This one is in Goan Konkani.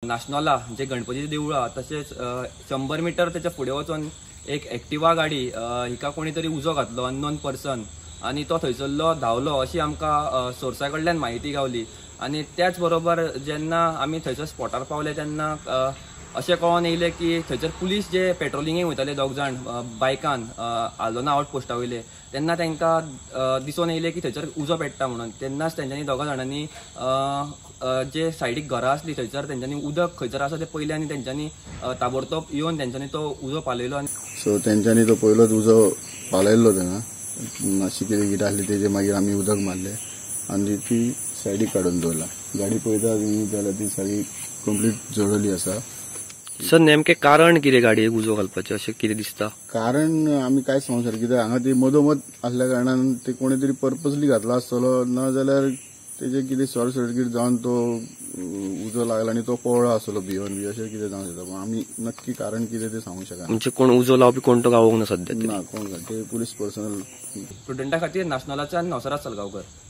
नाशनोला जे गणपतीचें देवूळ आहा तशेंच 100 मिटर तेच्या फुडें वचोन एक एक्टिवा गाडी हिका कोणी तरी उजो घातलो, अननोन पर्सन, आनी तो थंयसरलो धांवलो अशी आमकां सोर्सा कडल्यान म्हायती गावली. आनी त्याच बरोबर जेन्ना आमी थंयसर स्पॉटार पावले तेन्ना अशें कळोन येयलें की थंयसर पुलीस जे पेट्रोलिंगेक वयताले दोग जाण बायकान आल्दोना आवट पोस्टा वयले, तेन्ना तांकां दिसून येयलें की थंयसर उजो पेट्टा म्हणून. तेन्नाच तेंच्यांनी दोगां जाणांनी जे सायडीक घरां आसली थंयसर तेंच्यांनी उदक खंयसर आसा तें पयलें आनी तेंच्यांनी ताबडतोब येवन तेंच्यांनी तो उजो पालयलो. आनी सो तेंच्यांनी तो पयलोच उजो पालयल्लो तेन्ना मातशी कितें कितें आसली तेजे मागीर आमी उदक मारलें आनी ती सायडीक काडून दवरला. गाडी पळयता तुमी जाल्यार ती सगळी कंप्लीट जळवली आसा. सर, नेमकें कारण कितें गाडयेक उजो घालपाचें अशें कितें दिसता? कारण आमी कांयच सांगूंक शकना, कित्याक हांगा ती मदोमद आसल्या कारणान ते कोणी तरी पर्पजली घातला आसतलो, ना जाल्यार तेजे कितें शॉर्ट सर्कीट जावन तो उजो लागला आनी तो पळ्ळो आसतलो भिवन बी अशें कितें जावंक शकता. पूण आमी नक्की कारण कितें तें सांगूंक शकना. म्हणजे कोण उजो लावपी कोण तो गावोंक ना सद्या? ना, कोण ते पुलीस पर्सनल. प्रुडंटा खातीर नाशनोलाच्यान नवसराज सलगांवकर.